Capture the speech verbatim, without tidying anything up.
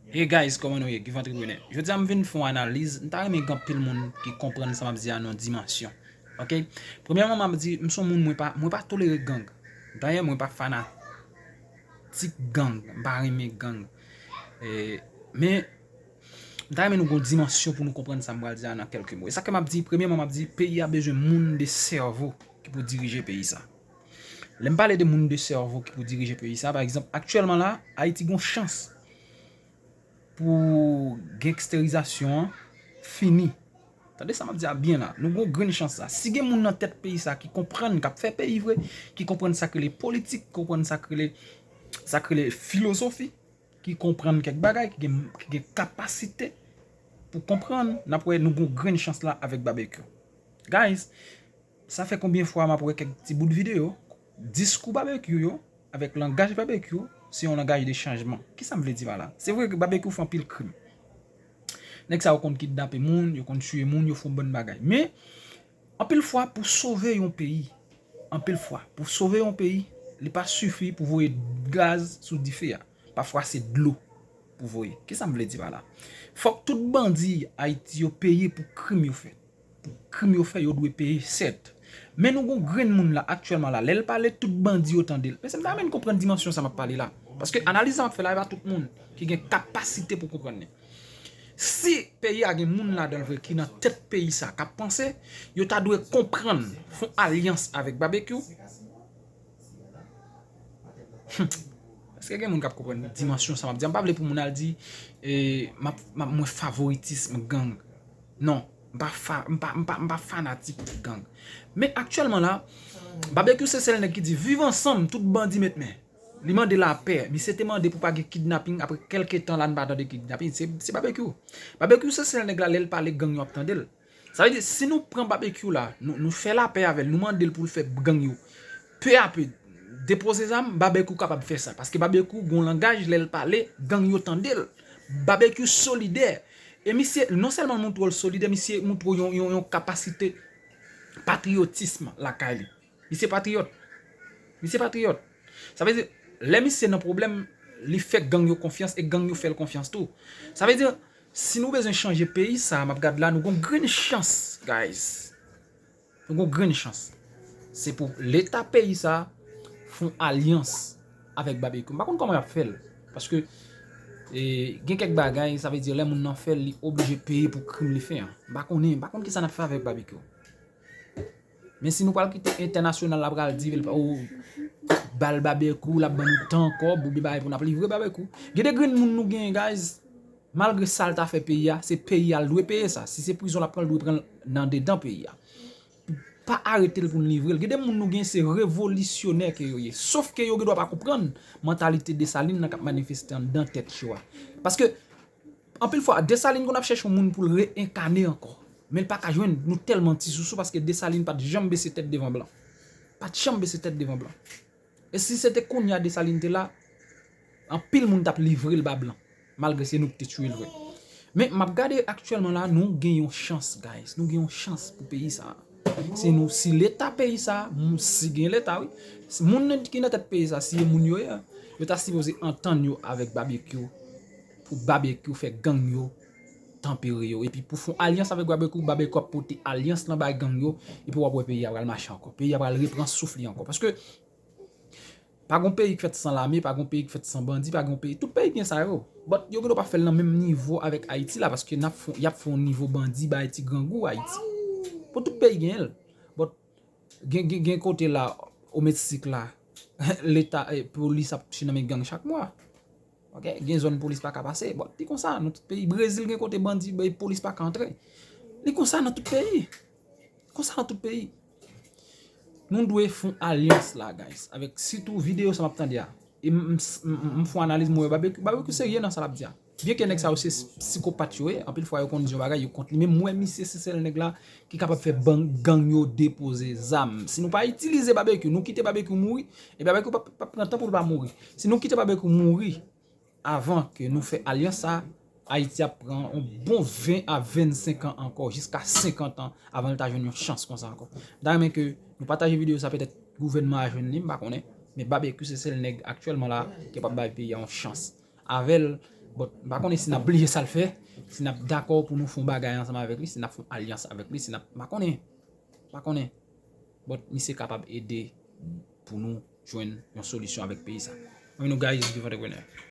Hey guys, kòman nou ye? Guy Entrepreneur. Jodi a m vin fè yon analiz, m ta renmen gen anpil moun ki konprann sa m ap di a nan yon dimansyon. Ok? Premyèman, m ap di, m se yon moun, mwen pa, mwen pa tolere gang. Dayè, mwen pa fanatik gang, m pa renmen gang. E, men, m ta renmen nou gen yon dimansyon pou nou konprann sa m pral di a nan kèlke mo. E sa ke m ap di, premyèman, m ap di, peyi a bezwen moun de sèvo ki pou dirije peyi sa. Lè m pale de moun de sèvo ki pou dirije peyi sa, pa egzanp, aktyèlman la, Ayiti gen yon chans pou gangsterizasyon an fini. Tande sa m ap di a byen la. Nou gen yon grenn chans la. Si gen moun nan tèt peyi sa ki konprann, k ap fè peyi vre, ki konprann sa k rele politik, konprann sa k rele, sa k rele filozofi, ki konprann kèk bagay, ki gen, ki gen kapasite pou konprann, n ap wè nou gen yon grenn chans la avèk Babekyou. Guys, sa fè konbyen fwa m ap wè kèk ti bout videyo, diskou Babekyou yo, avèk langaj Babekyou, se yon langaj de chanjman. Kisa m vle di pa la? Se vre ke Babekyou fè anpil krim. Nèg sa yo konn kidnape moun, yo konn tiye moun, yo fè yon bann bagay. Men, anpil fwa, pou sove yon peyi, anpil fwa, pou sove yon peyi, li pa sifi pou voye gaz sou dife a. Pafwa, se dlo pou voye. Kisa m vle di pa la? Fòk tout bandi Ayiti yo peye pou krim yo fè. Pou krim yo fè, yo dwe peye, sèt. Men nou gon grenn moun la, aktyèlman la, lè l pale, tout bandi yo tande l. Mesye, m ta renmen n konprann dimansyon sa m ap pale la. Paske analiz sa m ap fè la, e pa tout moun ki gen kapasite pou konprann li. Si peyi a gen moun ladan l vre ki nan tèt peyi sa k ap panse, yo ta dwe konprann, fè yon alyans avèk Babekyou. Èske gen moun k ap konprann dimansyon sa m ap di a? M pa vle pou moun al di, e, m ap, m ap, mwen favoritism gang. Non, m pa, fa, m pa, m pa, m pa fanatik gang. Men aktyèlman la, Babekyou se sèl nèg ki di, viv ansanm, tout bandi met men. Li mande lapè. Misye te mande pou pa gen kidnaping. Apre kèlke tan la, n pa tande kidnaping. Se, se Babekyou. Babekyou se sèl nèg la, lè l pale, gang yo ap tande l. Sa vle di, si nou pran Babekyou la, nou, nou fè lapè avè l, nou mande l pou l fè gang yo, pe a pe, depoze zam, Babekyou kapab fè sa. Paske Babekyou gon langaj, lè l pale, gang yo tande l. Babekyou solidè. E misye, non sèlman l montre l solidè, misye montre yon, yon, yon kapasite patriyotism lakay li. Misye patriyòt. Misye patriyòt. Sa vle di, lè misye nan pwoblèm, li fè gang yo konfyans e gang yo fè l konfyans tou. Sa vle di, si nou bezwen chanje peyi sa, m ap gad la, nou gon grenn chans, guys. Nou gon grenn chans. Se pou Leta peyi sa fè yon alyans avèk Babekyou. M pa konn kòman y ap fè l. Paske, e, gen kèk bagay, sa vle di, lè moun nan fè l, li oblije peye pou krim li fè an. M pa konnen, m pa konn kisa n ap fè avèk Babekyou. Men si nou pral kite entènasyonal la pral di, ou bal Babekyou, l ap ban nou tan kòb, oubyen bagay pou n ap livre Babekyou. Gen de grenn moun nou genyen, guys, malgre sa l ta fè peyi a, se peyi a l dwe peye sa. Si se prizon l ap pran, l dwe pran l nan dedan peyi a. Pa arete l pou n livre l. Gen de moun nou genyen, se revolisyonè ke yo ye. Sof ke yo gendwa pa konprann mantalite Desalin nan k ap manifeste anndan tèt yo a. Paske, anpil fwa, Desalin konn ap chèche yon moun pou l reenkane ankò. Men l pa ka jwenn, nou tèlman ti sousou paske Desalin pa t janm bese tèt devan blan. Pa t janm bese tèt devan blan. E si se te kounye a Desalin te la, anpil moun t ap livre l ba blan. Malgre se nou ki te tiye l vre. Men m ap gade aktyèlman la, nou gen yon chans, guys. Nou gen yon chans pou peyi sa a. Si nou, si Leta peyi sa a, m-, si gen Leta, wi. Si moun nan ki nan tèt peyi sa a, si e moun yo ye, yo ta sipoze antann yo avèk Babekyou. Pou Babekyou fè gang yo tanpere yo. Epi pou fè yon alyans avèk Babekyou, Babekyou ap pote alyans lan bay gang yo. Epi w ap wè peyi a pral mache ankò. Peyi a pral repran souf li ankò. Paske pa gon peyi k fèt san lame, pa gon peyi k fèt san bandi, pa gon peyi. Tout peyi gen sa yo. But yo gendwa pa fè l nan menm nivo avèk Ayiti la, paske n ap fè, y ap fè yon nivo bandi bay ti grangou Ayiti. Bon, tout peyi genyen l. But gen, gen, gen kote la, o Meksik la, Leta, eh, polis ap touche nan men gang chak mwa. Ok? Gen zòn polis pa ka pase. But li konsa, nan tout peyi. Brezil gen kote bandi, bay polis pa ka antre. Li konsa nan tout peyi. Konsa nan tout peyi. Nou dwe fè yon alyans la, guys. Avèk sitou videyo sa m ap tande a. E m, m, m, m fè yon analiz, mwen wè Babekyou, Babekyou serye nan sa l ap di a. Byenke nèg sa yo se psikopat yo ye, anpil fwa yo konn di yon bagay, yo kont li. Men m wè misye se sèl nèg la ki kapab fè gang yo depoze zam. Si nou pa itilize Babekyou, nou kite Babekyou mouri, e Babekyou p ap, p ap pran tan pou l pa mouri. Si nou kite Babekyou mouri, avan ke nou fè alyans sa, Ayiti ap pran yon bon ven a vennsenk an ankò, jiska senkant an, avan l ta jwenn yon chans konsa ankò. M ta renmen ke nou pataje videyo sa, petèt gouvènman a jwenn li, m pa konnen. Men Babekyou se sèl nèg aktyèlman la ki kapab bay peyi a yon chans. Avè l, But m pa konnen si n ap bliye sa l fè, si n ap dakò pou nou fè yon bagay ansanm avèk li, si n ap fè yon alyans avèk li, si n ap, m pa konnen. M pa konnen. But misye kapab ede pou nou jwenn yon solisyon avèk peyi sa. Anmwe nou guys, viv antreprenè.